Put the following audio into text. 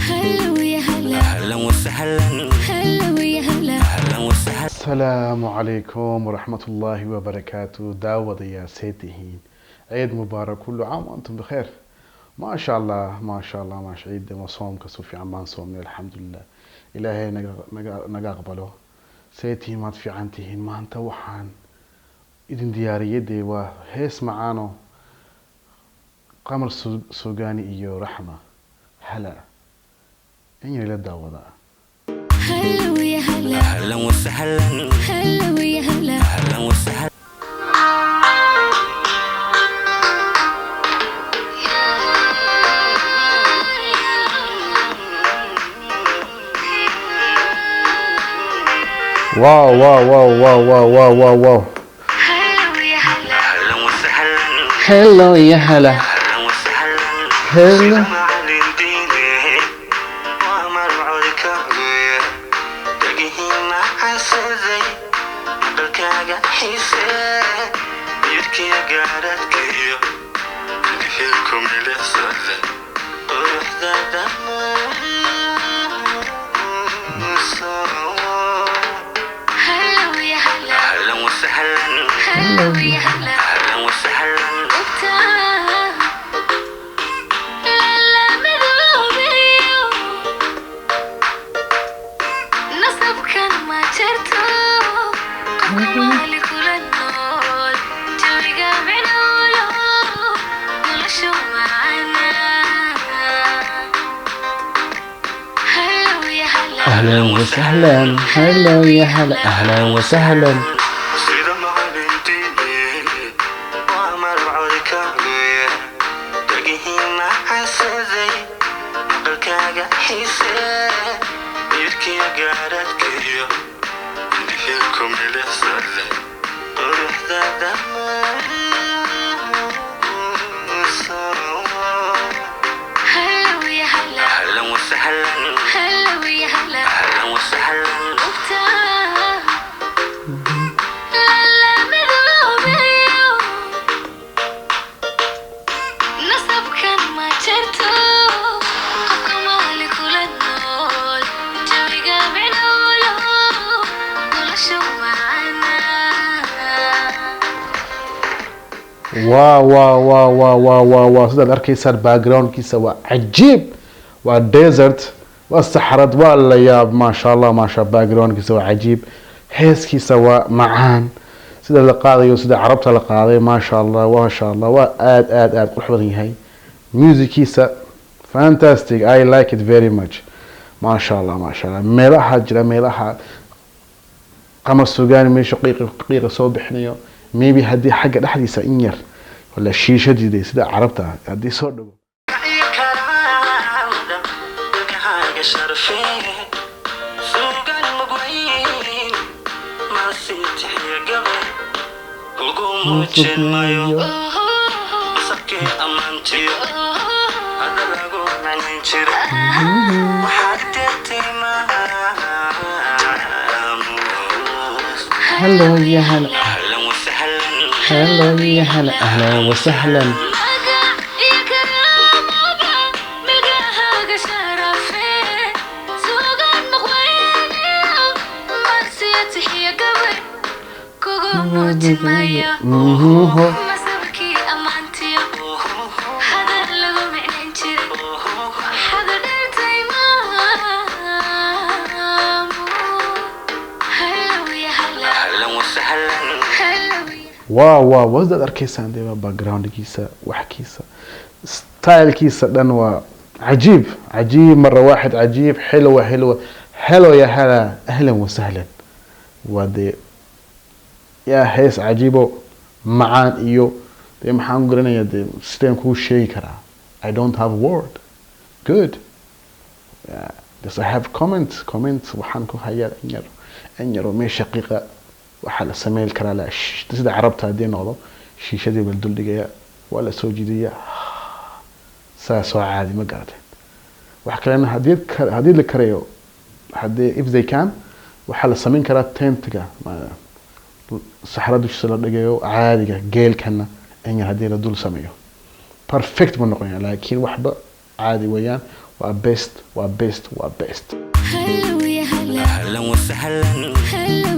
هلا ويا هلا. أهلا وسهلا. هلا ويا هلا. أهلا وسهلا. Asalaamu calaykum waraxmatullaahi wabarakaatu. Daawadayaal, see tihiin? Ciid mubaarak, kullu caam wa antum bikheer. Maasha Allah, maasha Allah, maasha. Ciidda waa soomka, si fiican baan soomnay, alxamdulilah. Ilaahay naga aqbalo. See tihiin? Maad fiican tihiin? Maanta waxaan idin diyaariyay dee waa hees macaano, Qamar Suugaani iyo Raxma Hala in yar ila daawadaa. هلا ويا هلا. أهلا وسهلا. هلا ويا هلا. أهلا وسهلا. Wow. هلا ويا هلا. أهلا وسهلا. Hello ya hala. أهلا وسهلا. Hello. Macallin diine waa marcodkaaga, dhagihiina xasaday, maqalkaaga xiise, yidhkiya gaaradkiyo indhihii milicsaday, quruxda dhammaan. هلا ويا هلا. أهلا وسهلا. هلا ويا هلا. أهلا وسهلا. وبتاع لا لا مذوبيو نصب كان ما جرتو قفك مالك ولا النول جويقة بعنولو noloshu معنا. هلا ويا هلا. Ahlan wasahlan, hello ya hala, ahlan wasahlan. Sida macallin diine waa marcodkaaga, dhagihiina xasaday, maqalkaaga xiise, yidhkiya gaaradkiyo indhihii ku milicsaday, quruxda dhammaan. هلا ويا هلا. أهلا وسهلا. هلا ويا هلا. أهلا وسهلا. وبتاع لا لا مذوبيو نصب كان ما جرتو قفك مالك ولا النول جويقة بعنولو noloshu معنا. Wow, sidaad arkaysaan, backgroundkiisa waa cajiib, waa desert, waa saxrad, waa la yaab. Maasha Allah, maasha. Backgroundkiisa waa cajiib, heeskiisa waa macaan, sida la qaadayo, sida Carabta la qaaday, maasha Allah, maasha Allah, waa aad aad aad qurux badan yahay. Musickiisa fantastic, I like it very much. Maasha Allah, maasha Allah. Meelaha jira, meelaha Qamar Sugaani meesha qiiqa soo bixinayo, maybe haddii xagga dhexdiisa in yar wala shiishadiiday sida Carabta haddii soo dhago. Kaaga sharfee, suugan mugweyn maasitixiya gabay ugu muujin mayo, sabkii ammaantiyo hadda lagu manin jira, waxaad dirtay maamuus. Hello ya hala. أهلا وسهلا. Hello ya hala, ahlan wasahlan. Magac iyo karaamaba milgahaaga sharafee, suugaan maqweyniyo marsiya tixiya gabay kugu muujinayo, masabkii ammaantiyo hadal lagu micnayn jiray, waxaad dhertay maamu. Hello ya hala. أهلا وسهلا. Hello ya Wow, sidaad arkaysaan dee, waa backgroundkiisa, waxkiisa, stylekiisa dhan waa cajiib, cajiib مرة واحد, cajiib, حلوة حلوة. Hello ya hala, ahlan wasahlan. Waa dee yaa hees cajiibo macaan iyo dee maxaan garanayaa dee, sideen kuu sheegi karaa? I don't have word good. Yeah, just I have comment. Waxaan ku hayaa in yar, in yar oo meesha qiiqa waxaa la sameyn karaa la sida Carabta haddii noqdo, shiishadii baa la dul dhigaya, waa la soo jiidaya, saas oo caadi, ma garatay? Wax kalena haddii la karayo, haddii if they can, waxaa la sameyn karaa tentiga saxra dushiisa la dhigayo caadiga, geelkana in yar haddii la dul sameeyo, perfect buu noqonaya, laakiin waxba caadi weeyaan. Waa best, waa best, waa best. هلا ويا هلا. أهلا وسهلا. هلا.